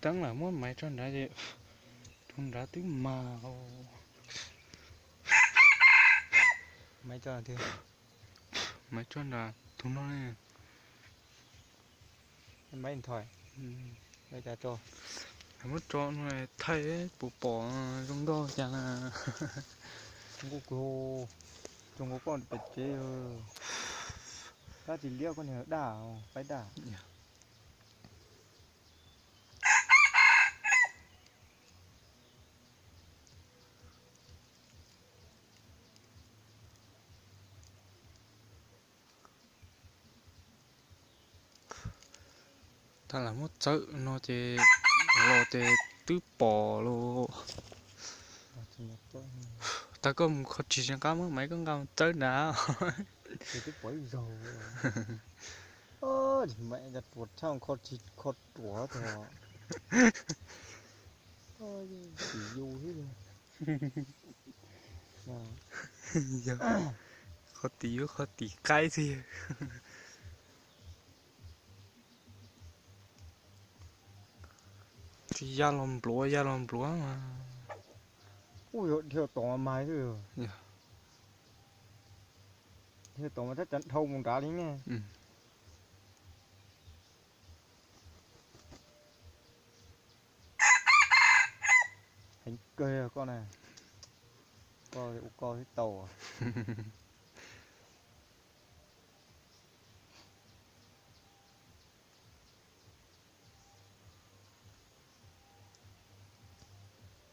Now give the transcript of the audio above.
Teeb lawm muab maiv tso nrad ces, tug nrad twb mag. Maiv tso tiag. Maiv tso nrad tug no ne. Maiv nthoim. Maiv cas tso. Muab tso no thaij puas pom zoo nkauj cas na. Zoo nkauj kawg, zoo nkauj koj pem tsev. Tab sis liab koj niag daj, qaib daj. Tag lam muab txawb no ces los ces twb pom lauj. Tag koj mus kho tsis tsis nqa muab maiv koj nqa mus txawb nrad. Twb pom ib zaug. Maiv cas ruam tshaj kho tsis kho ruam tag. Tim yus xwb. Qhov tim yus qhov tim qaib xwb. Tsis ya los npluav ya los npluav mas. Ub, yog dhia tom mas mas xwb. Dhia tom mas tab cov dhau mus nrad li ne. Heev kawg koj na. Koj ua koj thiaj tau.